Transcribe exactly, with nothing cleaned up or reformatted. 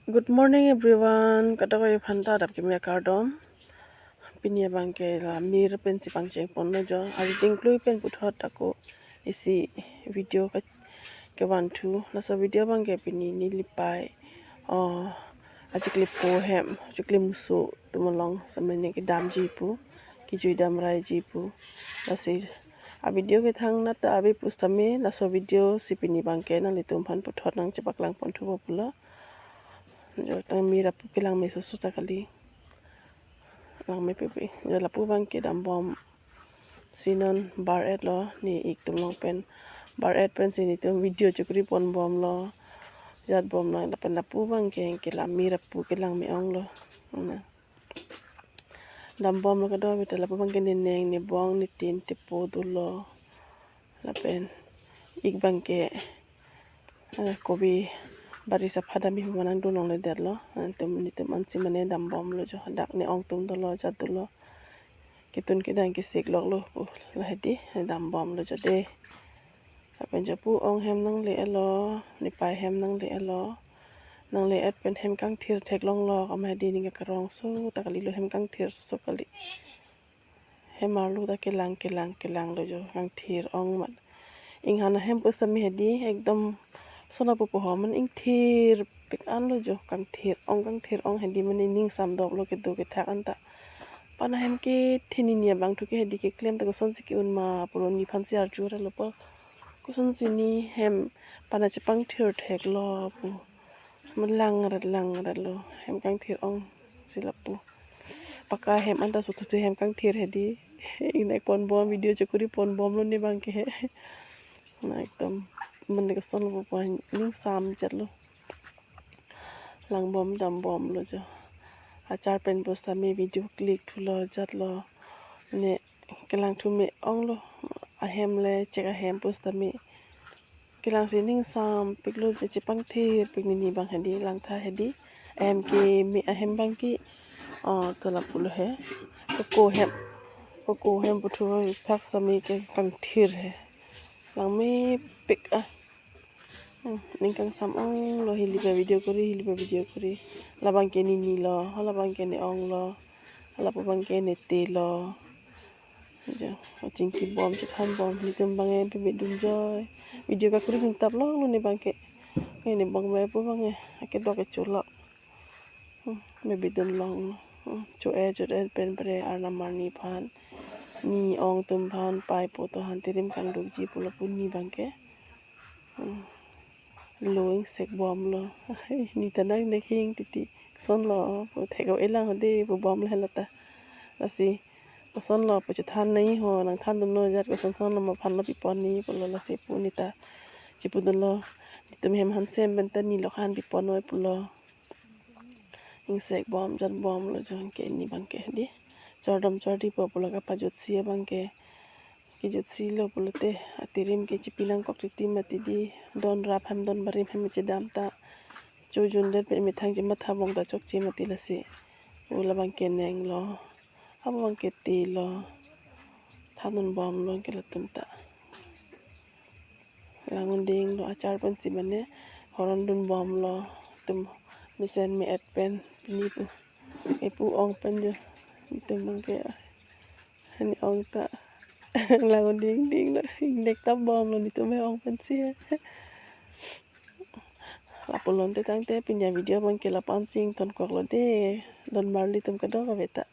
Good morning everyone. Kadokave aphanta adap kimi akardom. Pini abangke la mir pensi pangcheng ponlo jo. Ari dingklui pen puthot ako isi video ke, kevanthu. Laso video abangke pini neli pei, oh, achikli po hem, achikli muso atum along samene kedamji pu, kejui damraiji pu. Lasi a video ke thangnat ta ave pusitame laso video si pini abangke nanglitum aphan puthot nangchepaklang ponthupo pulo. Jo tang mir apu kelang me soso ta kali. Lang me pepe. Jo lapu abangke dambom si non bar-etlo, ne ik atum along pen bar-et pensi netum video chekuri ponbomlo. Jatbomlo, lapen lapu abangke ke la mir apu kelang me-onglo. Na. Dambomlo kedo, beta lapu abangke ne neng, ne bong, ne tin, tepo dolo. Lapen ik abangke, eh, kobi bari sapha dam-i pu manang dun longle detlo. Netum, netum ansi mane dambomlo jo. Dak ne ong atum dolo, jat dolo. Ketun kedang kesik loklo pu la hedi, dambomlo jo de. Lapen jo pu ong hem nangle-etlo, ne pei hem nangle-etlo. Nangle-et pen hem kangthir theklonglo, kama hedi ning karongso ta kalilo, hem kangthir soso kali. Hem arlo ta kelang, kelang, kelanglo jo, kangthir ong mat. Inghan ahem pusitame hedi, ekdom sona pupo ho man ingthirpik anlo jo, kangthir ong, kangthir ong hedi mane ning samdoplo kedo kethak anta. Pana hem kethe nini abangthu ke hedi keklem ta kosonsi ke-un ma pulo, nephansi arju ralo po. Kosonsi ne hem pana chepangthir theklo pu. Melangrat langratlo, hem kangthir ongsi lapu. Paka hem anta suthu hem kangthir hedi. Ingnek ponbom, video chekuri ponbomlo ne abangke he. Na ekdom mane kosonlo pupo, ning samchetlo. Langbom dambomlo jo. Achar pen pusitame video click thulo, jatlo. Ne kelangthu me-onglo. Ahem le chek ahem pusitame kelangsi ning sampiklo, chepangthirpik nini abang hedi, langtha hedi. Ahem ke me ahem abangke, ah, to lapulo he. Koko hem. Koko hem puthu phak sitame ke kangthir he. Lang mepik ah. Hmm, ning kangsam onglo, hili pa video kuri, hili pa video kuri. Labangke ninilo, halabangke ne-onglo. Halapu abangke ne telo. Jo, achingki bom, chethan bom, netum abangke pebe dunjoi. Video kakuri hingtap longlo ne abangke. Ne bong me pu abangke, akedok kecholok. Hmm, pebe dun longlo. Hmm, cho-e, cho-e pen pere arnam arni aphan, ne ong atum aphan, pei po to han tirim kangdukji pulo pu ne abangke. Hmm. Lo ingsek bomlo. Ne ta nang nek hing titi. Kosonlo pu thek-o elang hode pu bomlo hela ta. Lasi kosonlo pu chethan nangji ho, nangthan dunlo jat, koson sonlo ma aphanlo pipon nangji pulo, lasi pu ne ta chepu dunlo. Netum hem hansem pen ta ne lok han pipon noi pulo. Ingsek bom, jat bomlo jo, ke ne abangke di. Chordom chordi po pulo kapajutsi abangke. Kejutsi lo pulote, atirim ke chepi nangkok titi mati di, don rap hem don barim hem chedam ta. Chojun det pe methang chematha bong ta chokche mati lasi. Pu labangke nenglo. Abo abangke telo. Thandun bomlo ke latum ta. Lang un dinglo, achar pensi mane horon dun bomlo. Tum mesen me-et pen pini pu. Epu ong pen jo. Netum abangke ne ong ta. Lang un ding dinglo, ingnek tap bomlo netum me-ong pensi. Lapu lonte tangte pini avideo abangke la-an si ingtonkoklo de. Don marli atum kadokave ta.